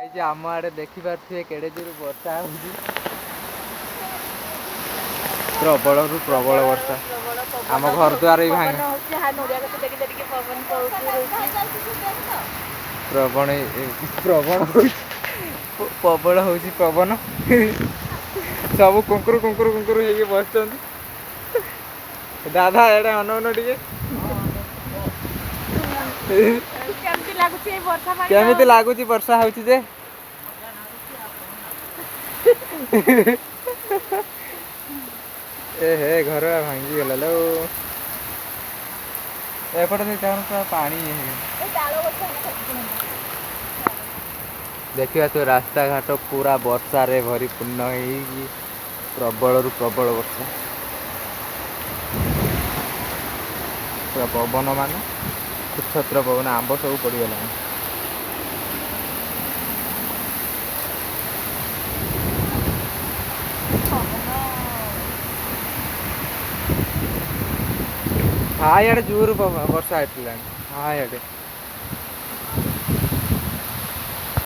ଏଇ ଯେ ଆମ ଆଡ଼େ ଦେଖିପାରୁଥିବେ କେଡ଼େ ଜୋର ବର୍ଷା ହେଉଛି, ପ୍ରବଳରୁ ପ୍ରବଳ ବର୍ଷା। ଆମ ଘର ଦ୍ୱାର ବି ଭାଙ୍ଗି ପ୍ରବଣ ପ୍ରବଣ ହଉଛି, ପ୍ରବଳ ହଉଛି ପବନ। ସବୁ କୁଙ୍କୁରୁ କୁଙ୍କୁରୁ କୁଙ୍କୁରୁ ହେଇକି ବସିଛନ୍ତି। ଦାଦା, ଏଇଟା ଅନଉନ ଟିକେ। କେମିତି ଲାଗୁଛି ଏଇ ବର୍ଷା ପାଣି? କେମିତି ଲାଗୁଛି ବର୍ଷା ହଉଛି ଯେ? ଏ ହେ, ଘର ଭାଙ୍ଗିଗଲା ଲୋ। ଏପଟେ ତାଙ୍କର ପୁରା ପାଣି। ଦେଖିବା ତ, ରାସ୍ତାଘାଟ ପୁରା ବର୍ଷାରେ ଭରିପୂର୍ଣ୍ଣ ହେଇକି, ପ୍ରବଳରୁ ପ୍ରବଳ ବର୍ଷା, ପୁରା ପବନ, ମାନେ କୁଛତ୍ର ପବନ, ଆମ୍ବ ସବୁ ପଡ଼ିଗଲାଣି। ହଁ, ଇଆଡ଼େ ଜୋର ବର୍ଷା ହେଇଥିଲାଣି। ହଁ, ଇଆଡ଼େ